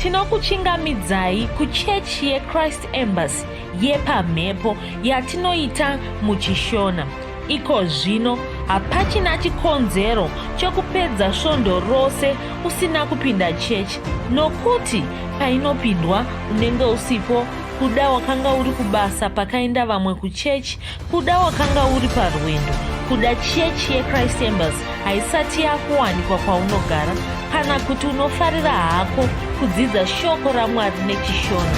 Tinokuchingamidzai kuchechi yeChrist Embassy yepamhepo yatinoita muchiShona. Iko zvino hapachina chikonzero chekupedza svondo rose usina kupinda chechi nokuti painopindwa unenge usipo kuda wakanga uri kubasa pakaenda vamwe kuchechi kuda wakanga uri parwendo kuda chechi yechrist embassy haisati yakuwanikwa kwaunogara kana kuti unofarira hako kudzidza shoko ramwari nechishona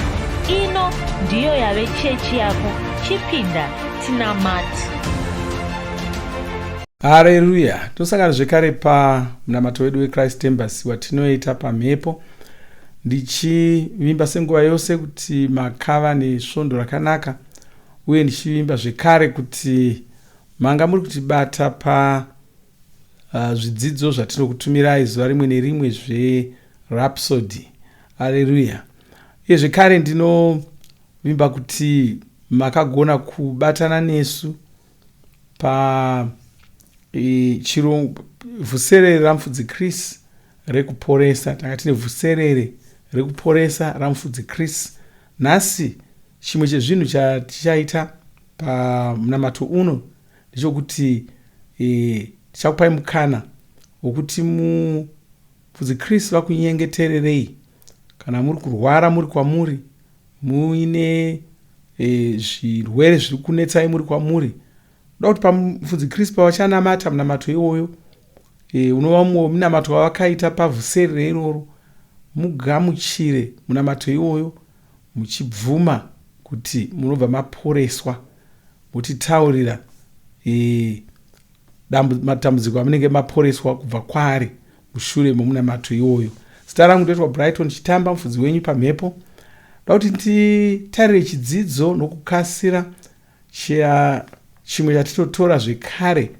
ino ndiyo yave chechi yako chipinda tinamati Hareruya! Tosangana zvekare pamunamato wedu weChrist Embassy watinoita pamhepo, ndichivimba senguva yose kuti makava nesvondo rakanaka uye ndichivimba zvekare kuti manga muri kutibata pa zvidzidzo zvatinokutumirai zuva rimwe nerimwe zveRhapsody. Hareruya! Uye zvekare ndinovimba kuti makagona kubatana nesu pa vhuserere ramufudzi Chris rekuporesa. Tanga tine vhuserere rekuporesa ramufudzi Chris. Nhasi chimwe chezvinhu chatichaita pamunamato uno ndechokuti e, tichakupai mukana wokuti mufudzi Chris vakunyengetererei kana muri kurwara muri kwamuri muine e, zvirwere zviri kunetsai muri kwamuri kuda kuti pamufudzi kristu pavachanamata munamato iwoyo e, unova mumwe wemunamato wavakaita pavhuserere iroro mugamuchire munamato iwoyo muchibvuma kuti munobva maporeswa motitaurira e, matambudziko amunenge maporeswa kubva kwaari mushure momunamato iwoyo. Zita rangu ndoitwa Brighton Chitamba, mufudzi wenyu pamhepo. Ndoda kuti nditarire chidzidzo nokukasira chimwe chatitotora zvekare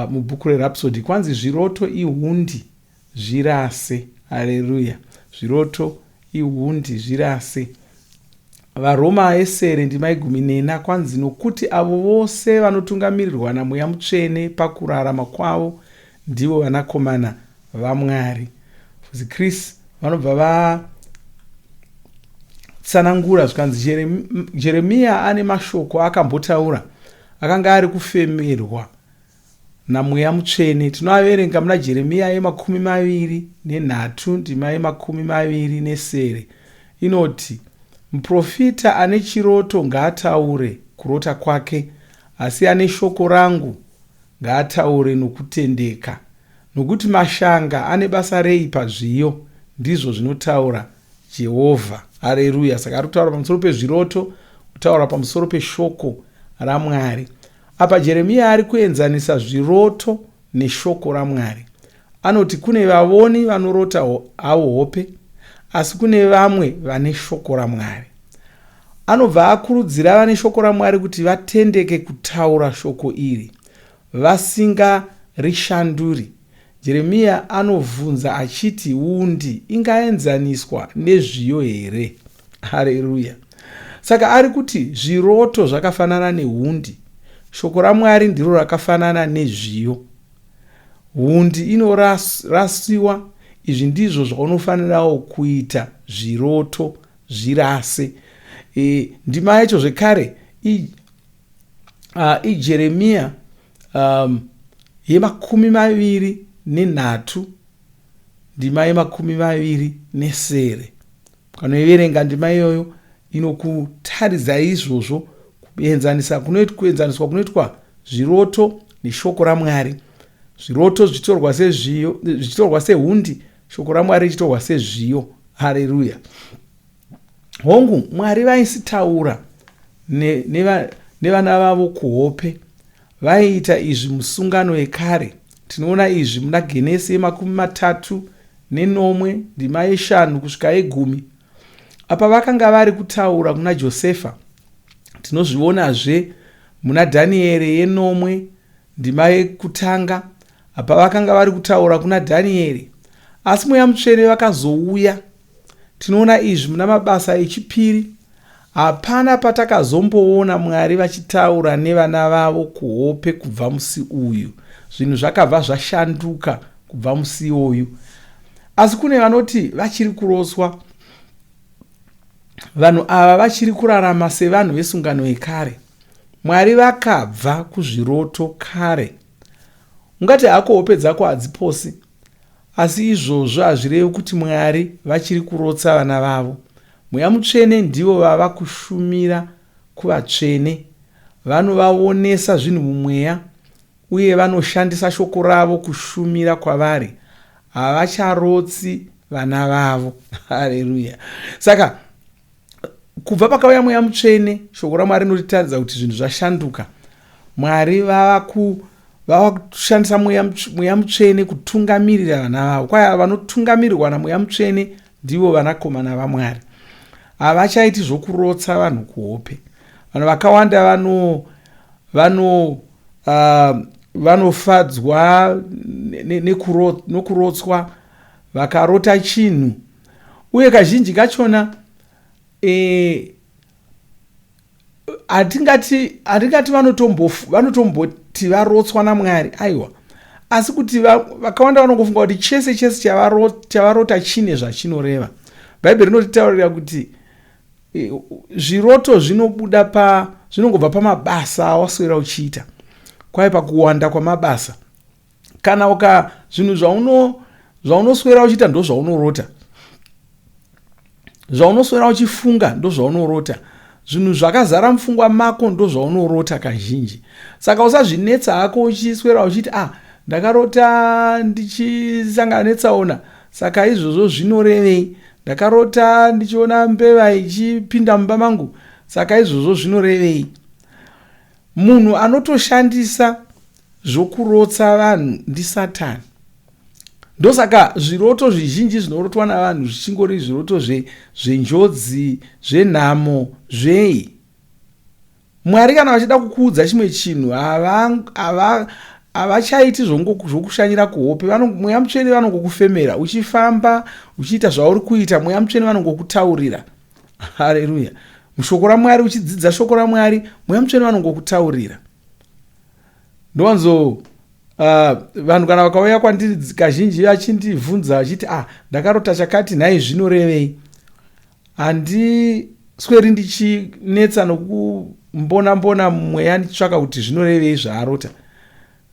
mubhuku reRhapsody. Kwanzi zviroto ihundi zvirase. Haleluya! Zviroto ihundi zvirase. VaRoma yesere ndima yegumi nena kwanzi nokuti avo vose vanotungamirirwa naMweya Mutsvene pakurarama kwavo ndivo vanakomana vaMwari. Mufudzi Chris vanobva vatsanangura zvikanzi Jeremiya ane mashoko akambotaura akanga ari kufemerwa naMweya Mutsvene. Tinoaverenga muna Jeremiya yemakumi maviri nenhatu ndima yemakumi maviri nesere inoti, Muprofita ane chiroto ngaataure kurota kwake, asi ane shoko rangu ngaataure nokutendeka. Nokuti mashanga ane basa rei pazviyo? Ndizvo zvinotaura Jehovha. Hareruya! Saka ari kutaura pamusoro pezviroto, kutaura pamusoro peshoko raMwari. Apa Jeremiya ari kuenzanisa zviroto neshoko raMwari. Anoti kune vavoni vanorota havo hope, asi kune vamwe vane shoko raMwari. Anobva akurudzira vane shoko raMwari kuti vatendeke kutaura shoko iri vasingarishanduri. Jeremiya anovhunza achiti, Hundi ingaenzaniswa nezviyo here? Hareruya! Saka ari kuti zviroto zvakafanana nehundi. Shoko raMwari ndiro rakafanana nezviyo. Hundi inorasiwa, izvi ndizvo zvaunofanirawo kuita zviroto zvirase. E, ndima yacho zvekare iJeremiya yemakumi maviri nenhatu ndima yemakumi maviri nesere. Ukanoiverenga ndima iyoyo inokutaridza izvozvo kuenzanisa kuenzaniswa kunoitwa zviroto neshoko raMwari. Zviroto zvichitorwa sezviyo, zvichitorwa sehundi, shoko raMwari richitorwa sezviyo. Hareruya. Hongu, Mwari vaisitaura nevana ne, vavo kuhope. Vaiita izvi musungano yekare. Tinoona izvi muna Genesi yemakumi matatu nenomwe ndima yeshanu kusvika yegumi. Apa vakanga vari kutaura kuna Josefa. Tinozvionazve muna Dhanieri yenomwe ndima yekutanga. Apa vakanga vari kutaura kuna Dhanieri. Asi Mweya Mutsvene vakazouya. Tinoona izvi muna Mabasa echipiri. Hapana patakazomboona Mwari vachitaura nevana vavo kuhope kubva musi uyu. Zvinhu zvakabva zvashanduka kubva musi iwoyu. Asi kune vanoti vachiri kurotswa. Vanhu ava vachiri kurarama sevanhu vesungano yekare. Mwari vakabva kuzviroto kare. Ungati hako hope dzako hadziposi, asi izvozvo hazvirevi kuti Mwari vachiri kurotsa vana vavo. Mweya Mutsvene ndivo vava kushumira kuvatsvene. Vanovaonesa zvinhu mumweya uye vanoshandisa shoko ravo kushumira kwavari. Havacharotsi vana vavo. Hareruya. Saka kubva pakauya Mweya Mutsvene, shoko raMwari rinotitaridza kuti zvinhu zvashanduka. Mwari vava ku vava kushandisa Mweya Mutsvene kutungamirira vana vavo. Kwai ava vanotungamirirwa naMweya Mutsvene ndivo vanakomana vaMwari. Havachaiti zvokurotsa vanhu kuhope. Vanhu vakawanda vano vano vanofadzwa nokurotswa vakarota chinhu uye kazhinji kachona hatingati hatingati vanotomboti varotswa naMwari, aiwa, asi kuti vakawanda vanongofunga kuti chese chese chavarota chine zvachinoreva. Bhaibheri rinotitaurira kuti zviroto zvinobuda pa zvinongobva pamabasa awaswera uchiita, kwai pakuwanda kwamabasa. Kana uka zvinhu zvaunoswera uchiita ndo zvaunorota, zvaunoswera uchifunga ndo zvaunorota, zvinhu zvakazara mupfungwa mako ndo zvaunorota kazhinji. Saka usazvinetsa hako uchiswera uchiti, "Ah, ndakarota ndichisangana netsaona, saka izvozvo zvinorevei? Ndakarota ndichiona mbeva ichipinda mumba mangu, saka izvozvo zvinorevei?" Munhu anotoshandisa zvokurotsa vanhu ndisatani. Ndosaka zviroto zvizhinji zvinorotwa navanhu zvichingori zviroto zvenjodzi, zvenhamo, zvei. Mwari kana vachida kukuudza chimwe chinhu, havachaiti zvokushanyira kuhope. Mweya Mutsvene vanongokufemera uchifamba uchiita zvauri kuita. Mweya Mutsvene vanongokutaurira. Hareruya. Mushoko raMwari, uchidzidza shoko raMwari, Mweya Mutsvene vanongokutaurira. Ndowanzo vanhu kana vakauya kwandiri kazhinji vachindibvunza vachiti, "Ah, ndakarota chakati, nhai zvinorevei?" Handisweri ndichinetsa nokumbona mbona mumweya ndichitsvaka kuti zvinorevei zvaarota.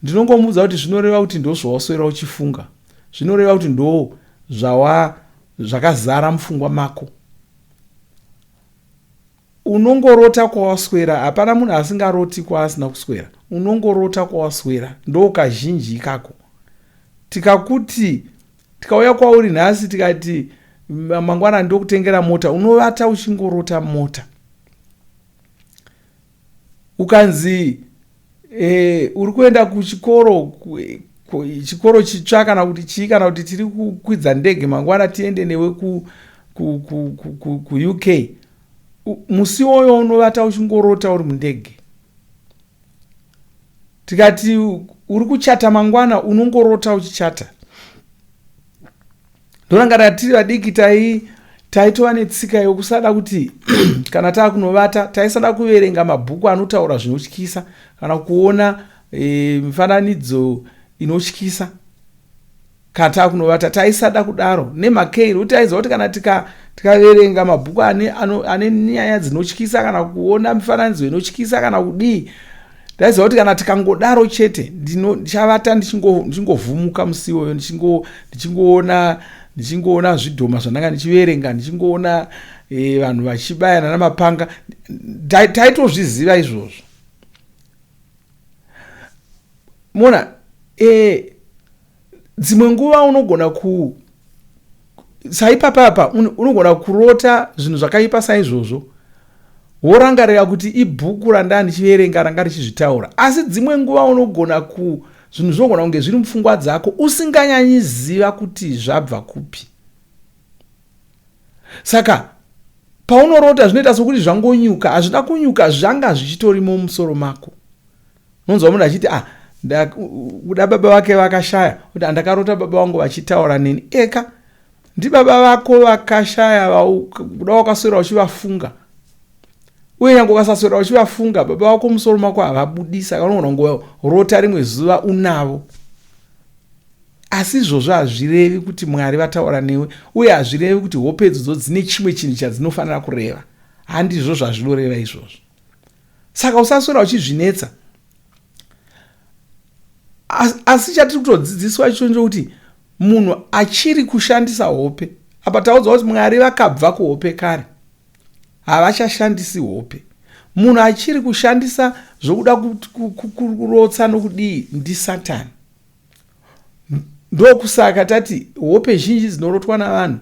Ndinongomuudza kuti zvinoreva kuti ndo zvawaswera uchifunga, zvinoreva kuti ndo zvawa zvakazara mupfungwa mako. Unongorota kwawaswera. Hapana munhu asingaroti kwaasina kuswera. Unongorota kwawaswera, ndo kazhinji ikako. Tikakuti tikauya kwauri nhasi tikati mangwana ndokutengera mota, unovata uchingorota mota. Ukanzi uri kuenda kuchikoro, chikoro chitsva kana kuti chii, kana kuti tiri kukwidza ndege mangwana tiende newe kuUK, musi iwoyo unovata uchingorota uri mundege. Tikati uri kuchata mangwana, unongorota uchichata. Ndorangarira tiri vadiki taitova netsika yokusada kuti kana taakunovata, taisada kuverenga mabhuku anotaura zvinotyisa kana kuona mifananidzo inotyisa kana taakunovata. Taisada kudaro nemakei, nokuti taiziva kuti kana tikaverenga mabhuku ane nyaya dzinotyisa kana kuona mifananidzo inotyisa kana kudii, ndaiziva kuti kana tikangodaro chete ndichavata ndichingovhumuka musi iwoyo, ndichingoona zvidhoma zvandanga ndichiverenga, ndichingoona vanhu vachibayana namapanga. Taitozviziva izvozvo. Mona dzimwe nguva unogona ku saipapapa unogona kurota zvinhu zvakaipa saizvozvo, worangarira kuti ibhuku randaa ndichiverenga ranga richizvitaura. Asi dzimwe nguva unogona ku zvinhu zvinogona kunge zviri mupfungwa dzako usinganyanyiziva kuti zvabva kupi. Saka paunorota zvinoita sokuti zvangonyuka. Hazvina kunyuka, zvanga zvichitorimo mumusoro mako. Unonzwa munhu achiti, "Ah, kuda baba vake vakashaya," kuti, "Andakarota baba vangu vachitaura neni." Eka, ndibaba vako vakashaya, kuda wakaswera uchivafunga. Uye nyange ukasaswera uchivafunga, baba vako musoro mako havabudi, saka unogona kungorota rimwe zuva unavo. Asi izvozvo hazvirevi kuti Mwari vataura newe, uye hazvirevi kuti hope idzodzo dzine chimwe chinhu chadzinofanira kureva. Handizvo zvazvinoreva izvozvo. Saka usaswera uchizvinetsa. Asi chatiri kutodzidziswa icho ndechokuti munhu achiri kushandisa hope, apa taudzwa kuti Mwari vakabva kuhope kare, havachashandisi hope. Munhu achiri kushandisa zvokuda kurotsa nokudii ndisatani. Ndokusaka tati hope zhinji dzinorotwa navanhu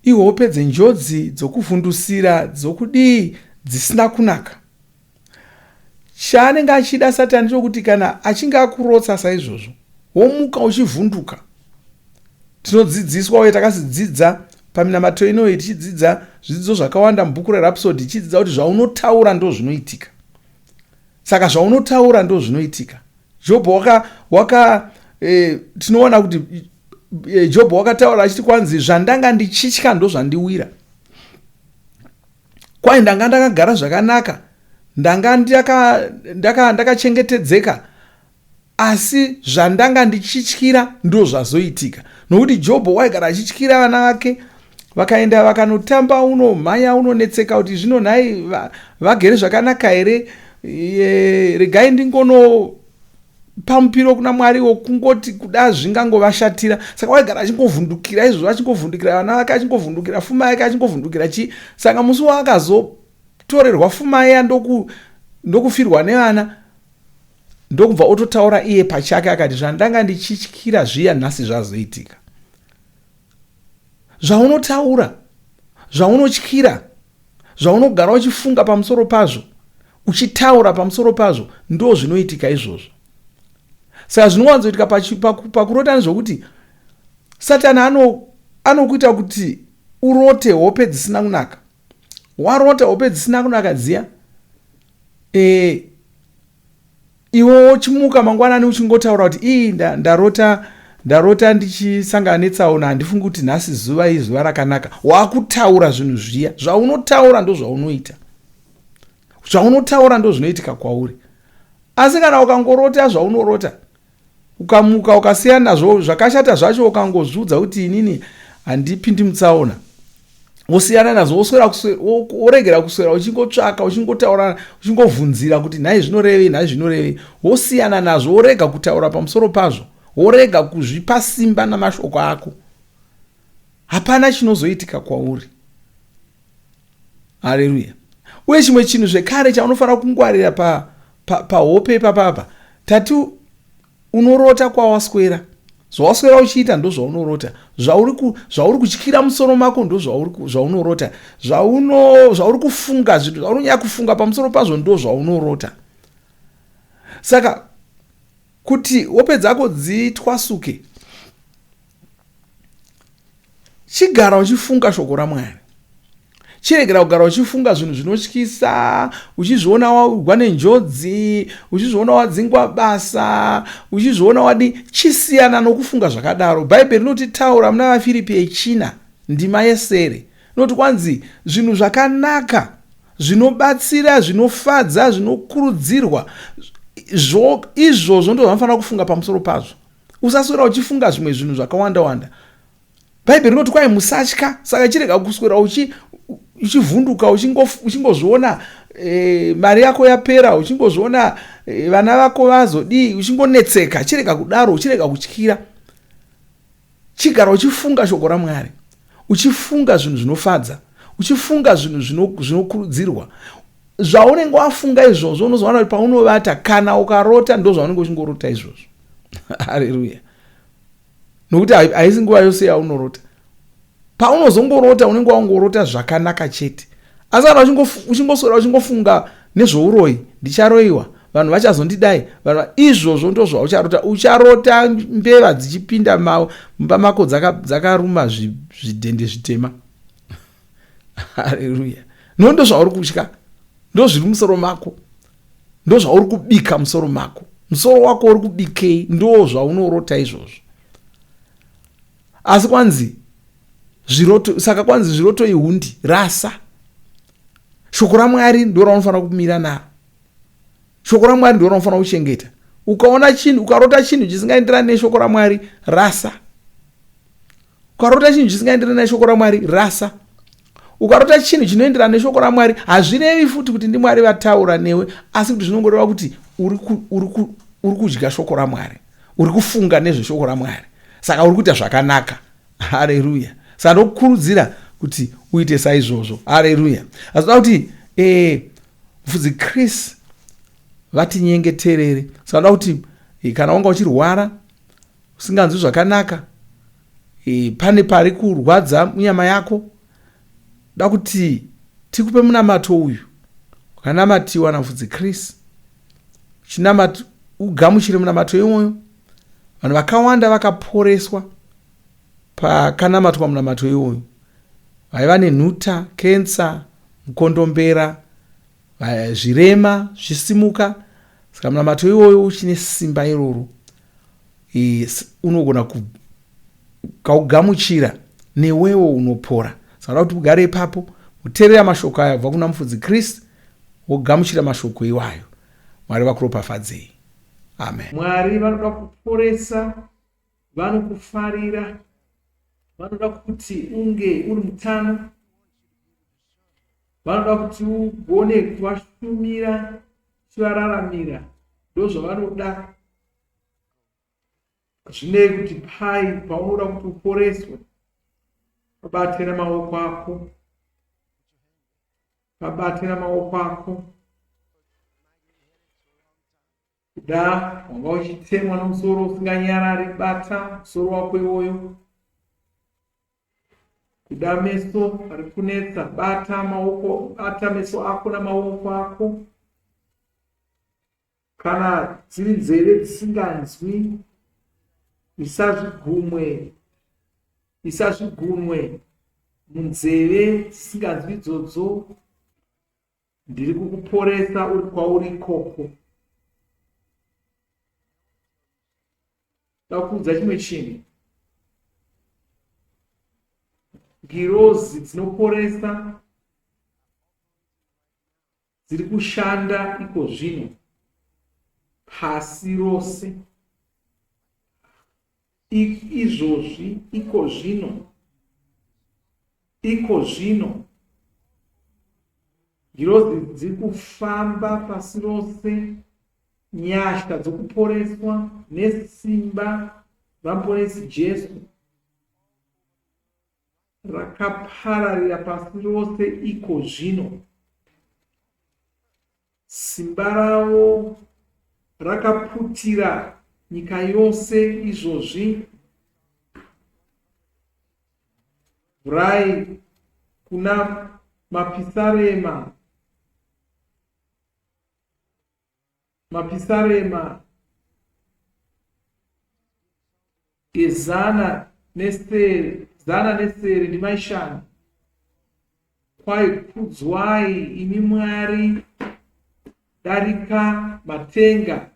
ihope dzenjodzi, dzokuvhundusira, dzokudii, dzisina kunaka. Chaanenge achida Satani chokuti kana achinge akurotsa saizvozvo, womuka uchivhunduka. Tinodzidziswa uye takasidzidza paminamato inoyi tichidzidza zvidzidzo zvakawanda mubhuku reRhapsody tichidzidza kuti zvaunotaura ndozvinoitika. Saka zvaunotaura ndozvinoitika. Jobho waka, waka e, tinoona kuti e, Jobho wakataura achiti kwanzi zvandanga ndichitya ndozvandiwira. Kwai ndanga ndakagara zvakanaka, ndanga ndakachengetedzeka ndaka, ndaka asi zvandanga ndichityira ndozvazoitika. Nokuti Jobho waigara achityira vana vake vakaenda vakanotamba unomhanya unonetseka kuti zvino nhai vagere zvakanaka here regai ndingonopa mupiro kuna mwari wokungoti kuda zvingangovashatira saka waigara achingovhundukira izvozvo achingovhundukira vana vake achingovhundukira fuma yake achingovhundukira chii saka musi waakazotorerwa fuma iya ndokufirwa nevana ndokubva ototaura iye pachake akati zvandanga ndichityira zviya nhasi zvazoitika Zvaunotaura, zvaunotyira, zvaunogara uchifunga pamusoro pazvo, uchitaura pamusoro pazvo, ndo zvinoitika izvozvo. Saka zvinowanzoitika pakurota ndezvokuti Satani anokuita ano kuti urote hope dzisina kunaka. Warota hope dzisina kunaka dziya, e, Iwe wochimuka mangwanani uchingotaura kuti ii ndarota ndarota ndichisangana netsaona handifungi kuti nhasi zuva izuva rakanaka. Wakutaura zvinhu zviya. Zvaunotaura ndozvaunoita. Zvaunotaura ndozvinoitika kwauri. Asi kana ukangorota zvaunorota ukamuka ukasiyana nazvo zvakashata zvacho ukangozviudza kuti inini handipindi mutsaona wosiyana nazvo woswera woregera kuswera uchingotsvaka uchingotaura uchingovhunzira kuti nhai zvinorevei nhai zvinorevei wosiyana nazvo worega kutaura pamusoro pazvo worega kuzvipa simba namashoko ako hapana chinozoitika kwauri Haleluya. Uye chimwe chinhu zvekare chaunofanira kungwarira pa pahope pa ipapapa, tati unorota kwawaswera. Zvawaswera uchiita ndozvaunorota. Zvauri ku, zvauri kutyira musoro mako ndozvauri zvaunorota. Zvauno zvauri kufunga zvinhu zvaunonyanya kufunga pamusoro pazvo ndozvaunorota. Saka kuti hope dzako dzitwasuke Chigara uchifunga shoko raMwari. Chiregera kugara uchifunga zvinhu zvinotyisa, uchizviona wawirwa nenjodzi, uchizviona wadzingwa basa, uchizviona wadi. Chisiyana nokufunga zvakadaro. Bhaibheri rinotitaura muna vaFiripi yechina ndima yesere. Rinoti kwanzi zvinhu zvakanaka, zvinobatsira, zvinofadza, zvinokurudzirwa, izvozvo ndozvanofanira kufunga pamusoro pazvo. Usaswera uchifunga zvimwe zvinhu zvakawanda wanda. Bhaibheri rinoti kwai musatya, saka chirega kuswera uchivhunduka uchingozviona e, mari yako yapera, uchingozviona e, vana vako vazodii, uchingonetseka. Chirega kudaro, uchirega kutyira. Chigara uchifunga shoko raMwari, uchifunga zvinhu zvinofadza, uchifunga zvinhu zvinokurudzirwa. Zvaunenge wafunga izvozvo unozowana kuti paunovata kana ukarota ndozvaunenge uchingorota izvozvo. Haleluya. Nokuti haisi nguva yose yaunorota. Paunozongorota unenge wangorota zvakanaka chete. Asi kana uchingoswera uchingofunga nezvouroyi, ndicharoiwa, vanhu vachazondidai, vanhu izvozvo ndozvaucharota. Ucharota mbeva dzichipinda mumba mako dzakaruma zvidhende zvitema. Haleluya. No ndozvauri kutya. Ndozviri musoro mako. Ndozvauri kubika musoro mako. Musoro wako uri kubikei? Ndozvaunorota izvozvo. Asi kwanzi zviroto, saka kwanzi zviroto ihundi, rasa. Shoko raMwari ndo raunofanira kumira naro. Shoko raMwari ndo raunofanira kuchengeta. Ukaona chinhu, ukarota chinhu chisingaenderani neshoko raMwari, rasa. Ukarota chinhu chisingaenderani neshoko raMwari, rasa. Ukarota chinhu chinoenderana neshoko raMwari, hazvirevi futi kuti ndiMwari vataura newe, asi kuti zvinongoreva kuti uri kudya shoko raMwari, uri kufunga nezveshoko raMwari, saka uri kuita zvakanaka. Hareruya! Saka ndokukurudzira kuti uite saizvozvo. Hareruya! Asi toda kuti mufudzi Chris vatinyengeterere. Saka ndoda kuti kana wanga uchirwara, usinganzwi zvakanaka, pane pari kurwadza munyama yako, da kuti tikupe munamato uyu wakanamatiwa namufudzi Chris. Chinamati ugamuchire munamato iwoyo. Vanhu vakawanda vakaporeswa pakanamatwa munamato iwoyo, vaiva nenhuta, kensa, mukondombera, zvirema zvichisimuka. Saka munamato iwoyo uchine simba iroro, unogona kaugamuchira newewo unopora. Saka da kuti ugare ipapo uteerera mashoko aya kubva kuna mufudzi Chris, wogamuchira mashoko iwayo. Mwari vakuropafadzei. Amen. Mwari vanoda kuporesa, vanokufarira, vanoda kuti unge uri mutano, vanoda kuti ugone kuvashumira uchivararamira. Ndozvavanoda. Zvinei kuti pai paunoda kuti uporeswe, pabate namaoko ako, pabate namaoko ako. Kuda wanga uchitemwa nomusoro usinganyarari, bata musoro wako iwoyo. Kuda meso ari kunetsa, bata maoko, bata meso ako namaoko ako. Kana dziri nzeve dzisinganzwi, isa zvigumwe, isa zvigunwe munzeve dzisinganzwi idzodzo. Ndiri kukuporesa uri kwauri ikoko. Ndakuudza chimwe chinhu. Ngirozi dzinoporesa dziri kushanda iko zvino pasi rose. Izvozvi, iko zvino, iko zvino, ngirozi dziri kufamba pasi rose, nyasha dzokuporeswa nesimba raMuponesi Jesu rakapararira pasi rose iko zvino. Simba ravo rakaputira nyika yose izvozvi. Vhurai kuna Mapisarema. Mapisarema ezana nesere, 106 ndima 5. Kwai kudzwai imi Mwari, darika matenga,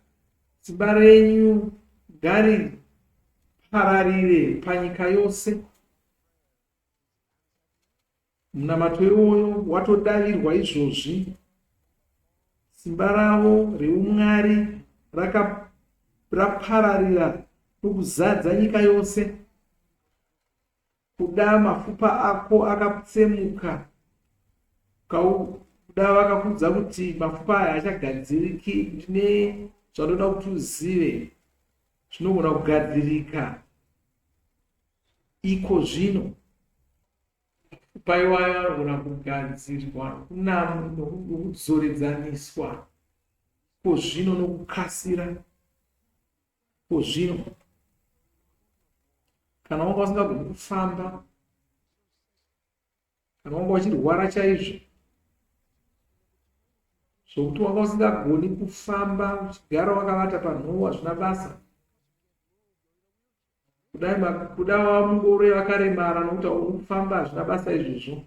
simba renyu ngaripararire panyika yose. Munamato iwoyo watodavirwa izvozvi. Simba ravo reumwari rapararira nokuzadza nyika yose. Kuda mafupa ako akatsemuka, kuda vakakuudza kuti mafupa aya achagadziriki, ndine zvandoda kuti uzive zvinogona kugadzirika iko zvino. Mafupa iwayo anogona kugadzirwa nokudzoredzaniswa ko zvino nokukasira ko zvino. Kana wanga usingagoni kufamba, kana wanga uchirwara chaizvo zvokuti wanga usingagoni kufamba, uchigara wakavata panhowa, hazvina basa. Kudai kuda vamungoro vakaremara nokuti haugoni kufamba, hazvina basa izvozvo.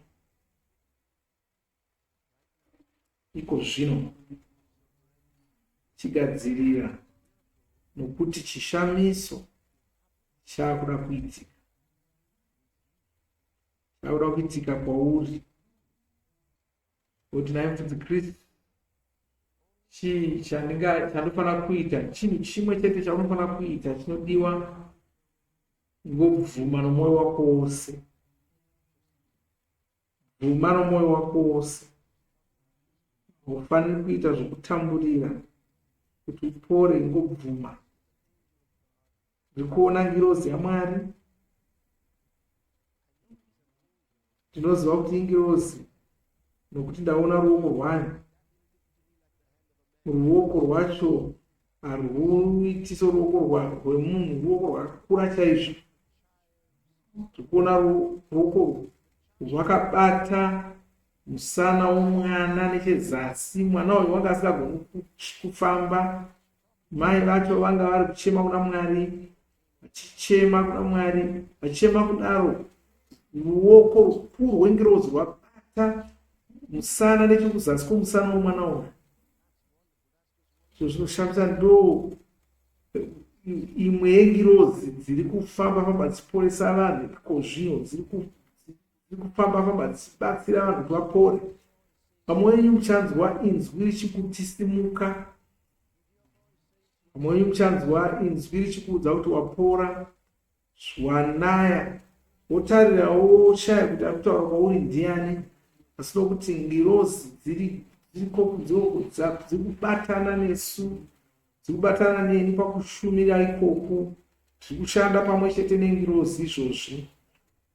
Iko zvino chigadzirira nokuti chishamiso chakuda kuitika. Chakuda kuitika kwauri. Kuti naye mufudzi Kristu. Chii chandinofanira kuita? Chinhu chimwe chete chaunofanira kuita chinodiwa ngobvuma nomwoyo wako wose. Bvuma nomwoyo wako wose. Haufaniri kuita zvokutamburira kuti upore, ingobvuma. Ndiri kuona ngirozi yaMwari. Ndinoziva kuti ingirozi nokuti ndaona ruoko rwayo. Ruoko rwacho harwuiti soruoko rwemunhu, ruoko rwakakura chaizvo. Ndiri kuona ruoko rwakabata musana womwana nechezasi. Mwana uyu wanga asingagoni kufamba. Mai vacho vanga vari kuchema kuna Mwari, vachichema kuna Mwari, vachichema kudaro, ruoko rukuru rwengirozi rwabata musana nechekuzasi kwomusana womwana uyu. Izvo zvinoshamisa ndo imwe yengirozi dziri kufamba famba dzichiporesa vanhu iko zvino, dziri kufamba famba dzichibatsira vanhu kuti vapore. Vamwe venyu muchanzwa inzwi richikuti simuka. Vamwe venyu muchanzwa inzwi richikuudza kuti wapora, wanaya. Wotarira woshaya kuti ari kutaura kwauri ndiani, asi nokuti ngirozi dziri dziriko kunze uko dziri kubatana nesu, dziri kubatana neni pakushumira ikoku, tiri kushanda pamwe chete nengirozi izvozvi,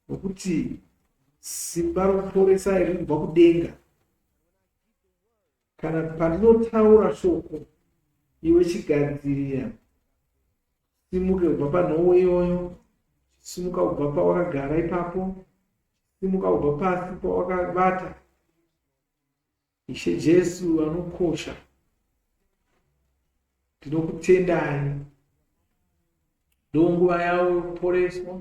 nokuti simba rokuporesa riri kubva kudenga. Kana pandinotaura shoko, iwe chigadzirira simuke kubva panhowo iyoyo, chisimuka kubva pawakagara ipapo, chisimuka kubva pasi pawakavata. Ishe Jesu anokosha, ndinokutendai. Ndonguva yavo yokuporeswa.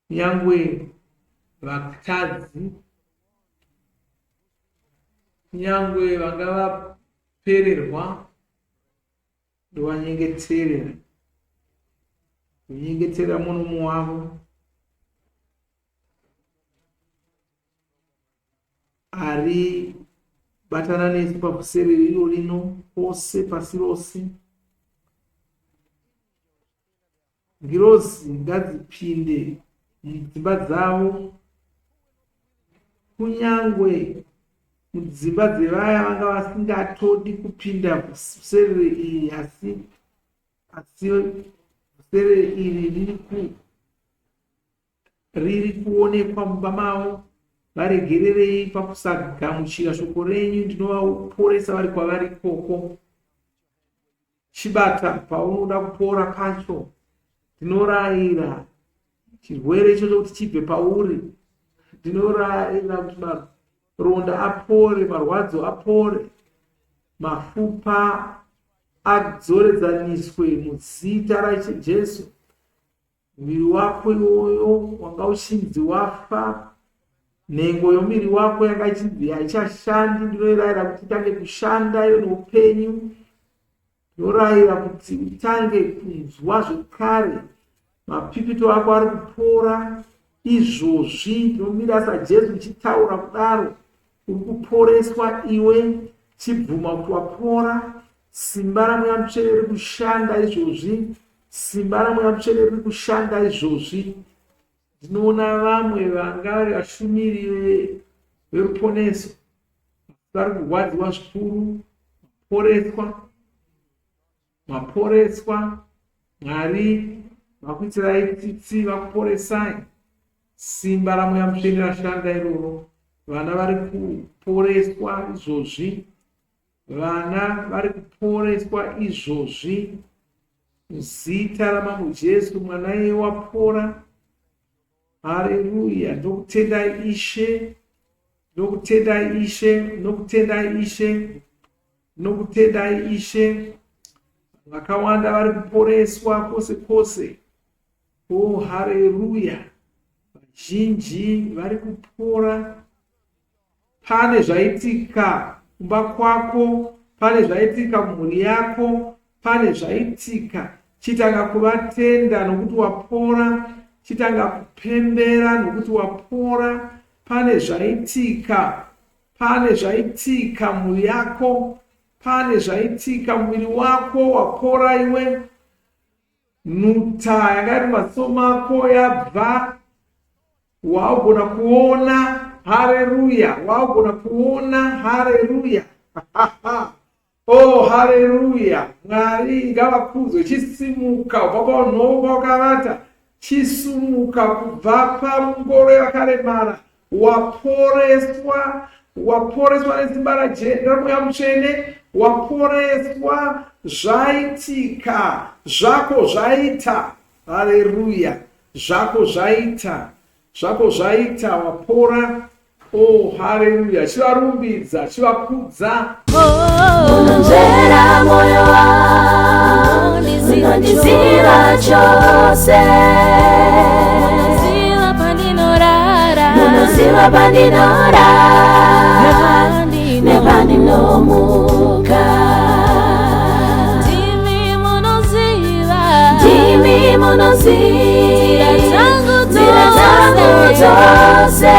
Kunyangwe vatadzi, kunyangwe vanga vapererwa, ndovanyengeterera, kunyengeterera mumwe nomumwe wavo. Ari batana nesu pakuserere iro rino pose pasi rose. Ngirozi ngadzipinde mudzimba dzavo, kunyangwe mudzimba dzevaya vanga vasingatodi kupinda muserere iri, asi asi serere iri riri ku riri kuonekwa mumba mavo. Varegererei pakusagamuchira shoko renyu, ndinovaporesa vari kwavari ikoko. Chibata paunoda kupora pacho. Ndinorayira chirwere ichocho kuti chibve pauri. Ndinorayira kuti maronda apore, marwadzo apore, mafupa adzoredzaniswe muzita raJesu. Muviri wako iwoyo wanga uchinzi wafa, nhengo yomuviri wako yanga ichinzi haichashandi, ndinoirayira kuti itange kushanda ive noupenyu. Ndinorayira kuti utange kunzwa zvekare, mapipito ako ari kupora izvozvi. Ndinomira saJesu ndichitaura kudaro, uri kuporeswa iwe, chibvuma kuti wapora. Simba raMweya Mutsvene riri kushanda izvozvi. Simba raMweya Mutsvene riri kushanda izvozvi. Ndinoona vamwe vanga vari vashumiri veruponeso vari kurwadziwa zvikuru, maporeswa, maporeswa. Mwari vakuitirai tsitsi, vakuporesai. Simba raMweya Mutsvene rashanda iroro. Vana vari kuporeswa izvozvi. Vana vari kuporeswa izvozvi muzita raMambo Jesu. Mwana iye wapora. Hareruya. Ndokutendai Ishe. Ndokutendai Ishe. Ndokutendai Ishe. Ndokutendai Ishe. Vakawanda vari kuporeswa kwose kwose. Oh, hareruya. Vazhinji vari kupora. Pane zvaitika kumba kwako, pane zvaitika kumhuri yako, pane zvaitika. Chitanga kuvatenda nokuti wapora, chitanga kupembera nokuti wapora. Pane zvaitika. Pane zvaitika mhuri yako, pane zvaitika muviri wako wapora iwe. Nhuta yanga iri mumaziso mako yabva, waugona kuona. Hareruya, waugona kuona. Hareruya. Oh, hareruya! Mwari ngavakudzwe. Chisimuka kubva paunhoko wakavata, chisumuka kubva pamungoro yakaremara. Waporeswa, waporeswa nesimba raMweya Mutsvene, waporeswa. Zvaitika, zvako zvaita. Hareruya! Zvako zvaita. Zvako zvaita wapora. Oh, haleluya. Chivarumbidza, chivakudza. Munonzvera moyo wangu, munondiziva chose. Munoziva pandinorara, Munoziva pandinorara nepandinomuka. Ndimi munoziva, Ndimi munoziva nzira dzangu nzira dzangu dzose. dzose.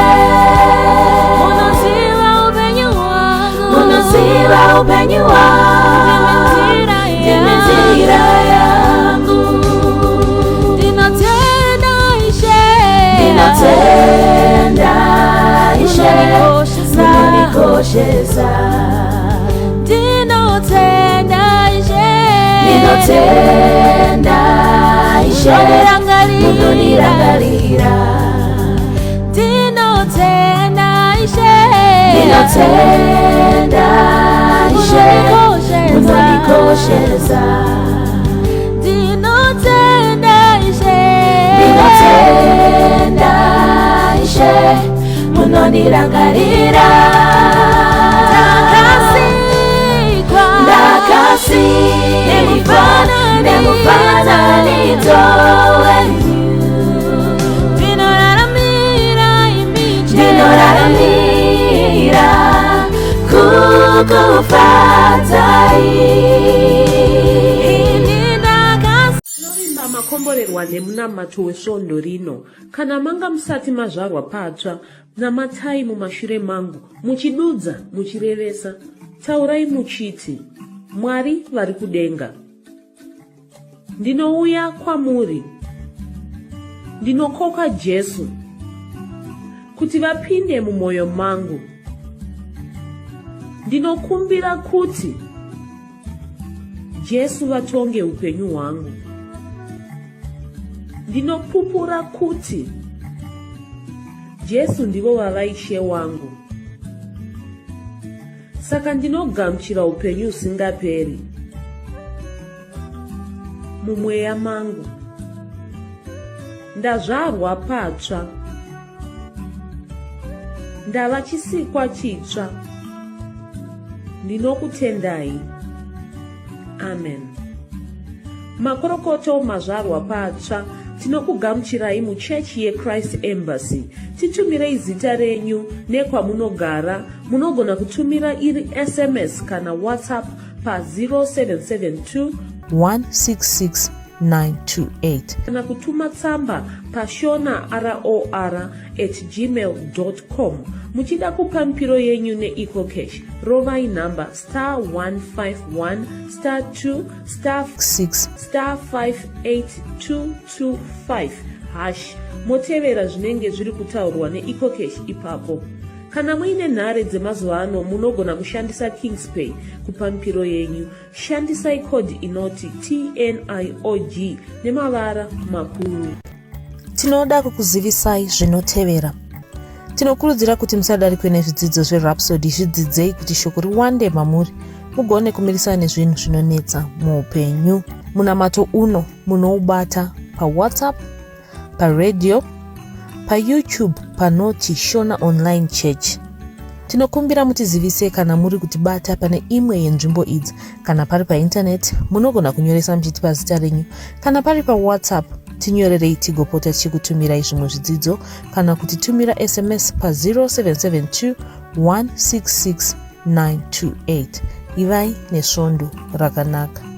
Munoziva upenyu hwangu, Munoziva upenyu hwangu, ndimi ndimi nzira nzira yangu. Ndinotenda Ishe, Ndinotenda Ishe, Munondikoshesa. munondikoshesa. Ndinotenda Ishe, Ndinotenda Ishe, Munondirangarira. munondirangarira. Ndinotenda Ishe, Ndinotenda Ishe, Munondikoshesa. munondikoshesa. Ndinotenda Ishe, Ndinotenda Ishe, munondirangarira. Ndakasikwa Ndakasikwa nemufananidzo wenyu. Ndinoraramira imi chete. Ndinoraramira kukufadzai. Ini ndakasikwa Tinovimba makomborerwa nemunamato wesvondo rino. Kana manga musati mazvarwa patsva, namatai mumashure mangu, muchidudza, muchirevesa. Taurai muchiti, Mwari vari kudenga. Ndinouya kwamuri. Ndinokoka Jesu kuti vapinde mumwoyo mangu. Ndinokumbira kuti Jesu vatonge upenyu hwangu. Ndinopupura kuti Jesu ndivo vava Ishe wangu. Saka ndinogamuchira upenyu husingaperi mumweya mangu. Ndazvarwa patsva. Ndava chisikwa chitsva. Ndinokutendai. Amen. Makorokoto mazvarwa patsva, tinokugamuchirai muchechi yeChrist Embassy. Titumirei zita renyu nekwamunogara. Munogona kutumira iri SMS kana WhatsApp pa 0772 166 928. Kana kutuma tsamba pashona ror at gmail com. Muchida kupa mipiro yenyu neEcoCash, rovai nhamba star 151 star 2 star 6 star 58225 hash, motevera zvinenge zviri kutaurwa neEcoCash ipapo. Kana muine nhare dzemazuva ano, munogona kushandisa Kingspay kupa mipiro yenyu. Shandisai kodhi inoti TNIOG nemavara makuru. Tinoda kukuzivisai zvinotevera. Tinokurudzira kuti musadarikwe nezvidzidzo zveRhapsody. Zvidzidzei kuti shoko riwande mamuri, mugone kumirisana nezvinhu zvinonetsa muupenyu. Munamato uno munoubata paWhatsApp, paradio, paYouTube panoti Shona Online Church. Tinokumbira mutizivise kana muri kutibata pane imwe yenzvimbo idzi. Kana pari paintaneti, munogona kunyoresa muchitipa zita renyu. Kana pari paWhatsApp, tinyorerei tigopota tichikutumirai zvimwe zvidzidzo kana kutitumira SMS pa 0772 166 928. Ivai nesvondo rakanaka.